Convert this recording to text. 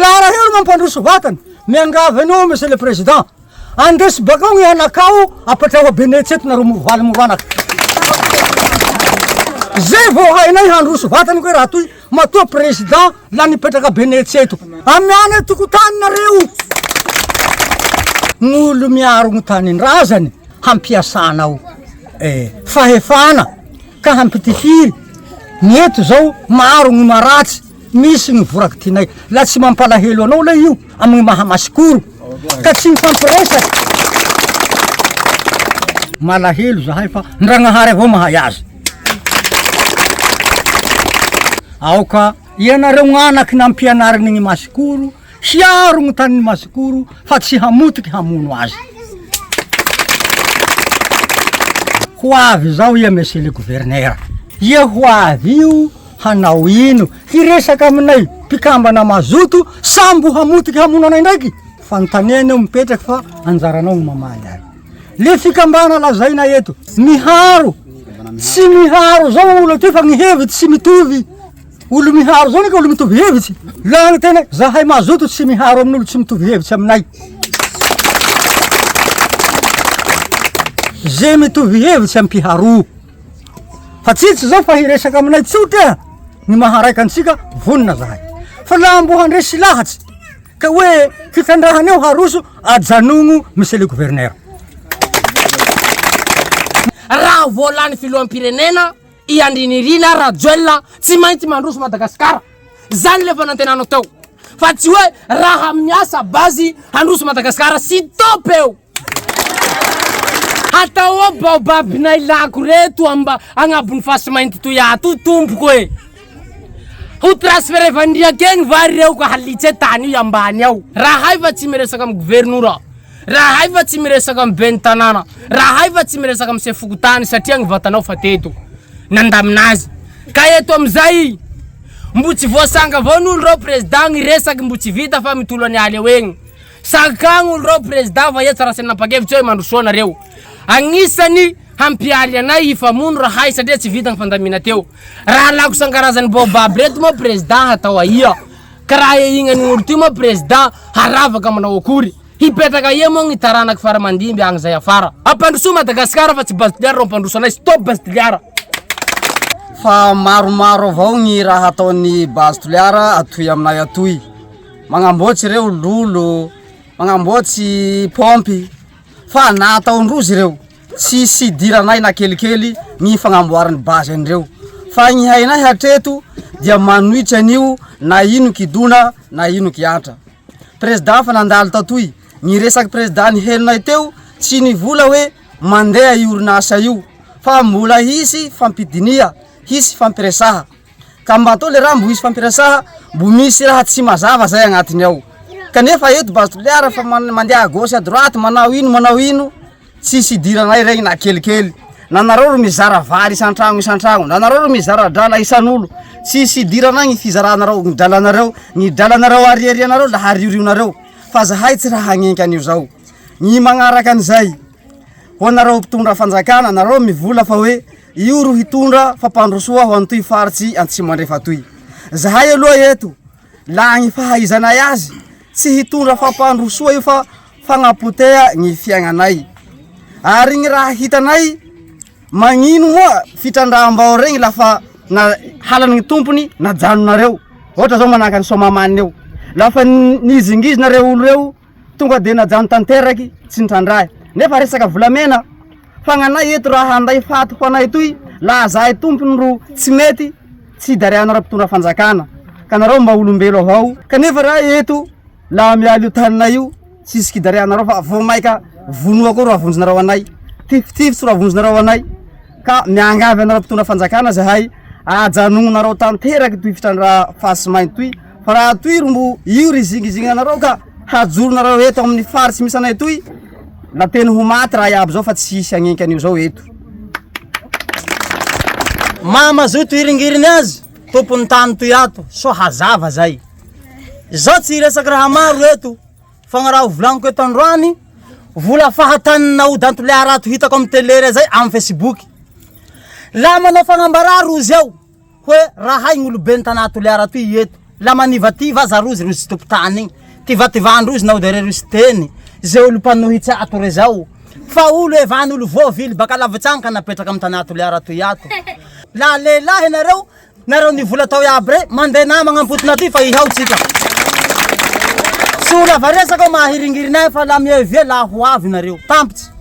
Laha raha eo ro mampandroso vatany, miangavy anao Monsieur le Président, andeso bakao gny anakao apetraho a Benetsy eto nareo morovaly moroanaka. Zay vao hainay handroso vatany koe raha toy matoa président la nipetraka Benetsy eto. Amianay tokotany nareo. Gn'olo miaro gny tanindrazany hampiasanao eh, fahefana ka hampitifiry. Ny eto zao maro gny maratsy. Misy ny voraky tianay. La tsy mampalahelo anao lay io amin'ny maha masikoro ka tsy mifampiresaka. Malahelo zahay fa Ndragnahary avao mahay azy. Aoka ianareo gn'anaky nampianariny gny masikoro hiaro gny tanin'ny masikoro fa tsy hamotiky hamono azy. Ho avy zao ia monsieur le gouverneur. Ia ho avy io Hanao ino? Hiresaka aminay mpikambana mazoto sa mbo hamotika hamono anay ndraiky? Fanontaniana io mipetraky fa anjaranao ny mamaly azy. Le fikambana lazaina eto, miharo, tsy miharo zao olo aty fa ny hevitsy tsy mitovy. Olo miharo zao neka olo mitovy hevitsy. La ny tena zahay mazoto tsy miharo amin'olo tsy mitovy hevitsy aminay. Ze mitovy hevitsy ampiharo. Fa tsy tsy zao fa hiresaka aminay tsotra ny maha raika antsika vonona zahay. Fa laha mbo handresy lahatsy ka hoe fitrandrahana eo haroso ajanogno monsieur le gouverneur. Raha vao lany filoham-pirenena i Andry Nirina Rajoelina tsy maintsy mandroso Madagasikara. Zany le fanantenanao teo. Fa tsy hoe raha miasa base handroso Madagasikara stop eo. Hatao ao baobabinay lako reto amba agnabon'ny fasimainty toy ato tompoko e. Ho transferevandriaka egny va reo ka halitse tany io ambany ao. Raha hay fa tsy miresaka amin'ny governora, raha hay fa tsy miresaka amin'ny ben'ny tanàna, raha hay fa tsy miresaka amin'ny sefo fokontany satria ny vatanao fa teto nandamina azy. Ka eto amizay mbo tsy voasanga avao ny olo reo président ny resaky mbo tsy vita fa mitolo ny aly eo egny. Sakagno olo reo président fa ia tsy raha nampakevitsy hoe mandrosoa nareo. Agnisany hampialy anay hifamono rahay satria tsy vita ny fandamina teo. Raha lako isan-karazany baobab reto moa président hatao aia? Ka raha ehignan'ny olo ty moa président haravaka manao akory? Hipetraka aia moa gny taranaky fara mandimby agny zay afara? Ampandrosoa Madagascar fa tsy base Toliara ro ampandroso anay. Stop base Toliara. Fa maromaro avao gny raha ataon'ny base Toliara atoy aminay atoy. Magnamboatsy ireo lolo, magnamboatsy paompy fa na ataondrozy ireo tsisy idiranay na kelikely ny fagnamboaran'ny base an'ireo fa ny hainay hatreto dia manohitra an'io na ino kidona na ino kiantra. Président fa nandalo tatoy, ny resaky président ny henonay teo tsy nivola hoe mandeha io orinasa io fa mbola hisy fampidinia, hisy fampiresaha. Ka mba atao le raha mbo hisy fampiresaha, mbo misy raha tsy mazava zay agnatiny ao. Kanefa eto Base Toliara fa mandeha à gauche à droite manao ino manao ino, tsisy idiranay regny na kelikely. Na nareo ro mizara vary isan-tragno isan-tragno, na nareo ro mizara drala isan'olo, tsisy idiranay ny fizaranareo ny dralanareo, ny dralanareo ariarianareo la hariorionareo, fa zahay tsy raha hagnenky an'io zao. Ny magnaraka an'izay, ho anareo mpitondra fanjakana, nareo mivola fa hoe Io ro hitondra fampandrosoa ho an'itoy faritsy Antsimo Andrefa toy. Zahay aloha eto, laha gny fahaizanay azy, tsy hitondra fampandrosoa io fa fagnapoteha gny fiaignanay. Ary gny raha hitanay, magnino moa fitrandraham-bao regny lafa na halan'ny tompony najanonareo. Ohatra zao manahaka an'i Soamahamanina eo, lafa nihizingizina reo olo reo, tonga de najano tanteraky tsy nitrandrahy nefa resaka volamena fa gnanay eto raha handay faty ho anay toy laha zahay tompony ro tsy mety tsy hidareanareo mpitondra fanjakana ka nareo mba olombelo avao kanefa raha eto laha miala io taninay io tsisy kidareanareo fa vao maika vonoa koa ro avonjinareo anay tifitifitsy ro avonjinareo anay ka miangavy anareo mpitondra fanjakana zahay ajanonareo tanteraky toy fitrandraha fasimainty toy Fa raha toy ro mbo io ry zingizinganareo ka hajoronareo eto amin'ny faritsy misy anay toy, la teny ho maty raha iaby zao fa tsy hisy hagnenky an'io zao eto. Maha mazoto hiringiriny azy tompon'ny tany toy ato so hazava zay. Zaho tsy hiresaky raha maro eto fa gny raha ho volagniko eto androany, vola fahatany naody an-Toliara ato hitako amy tele rey zay amy facebook. Laha manao fagnambarà rozy ao hoe raha hay gny oloben'ny tanà Toliara toy eto. La manivativa aza rozy rozy tsy tompon-tany igny. Tivativan-drozy nao de rozy teny. Ze olo mpanohitsy ato rezao. Fa olo evany olo voavily baka lavitsy agny ka napetraka amy tanà Toliara toy ato. La lehilahy nareo, nareo nivola tao iaby re, mandenà magnampotona aty fa ihao tsika. Tsy ho lava resaka aho maha hiringiriny ahy fa la mievia la ho avy nareo. Tampitsy.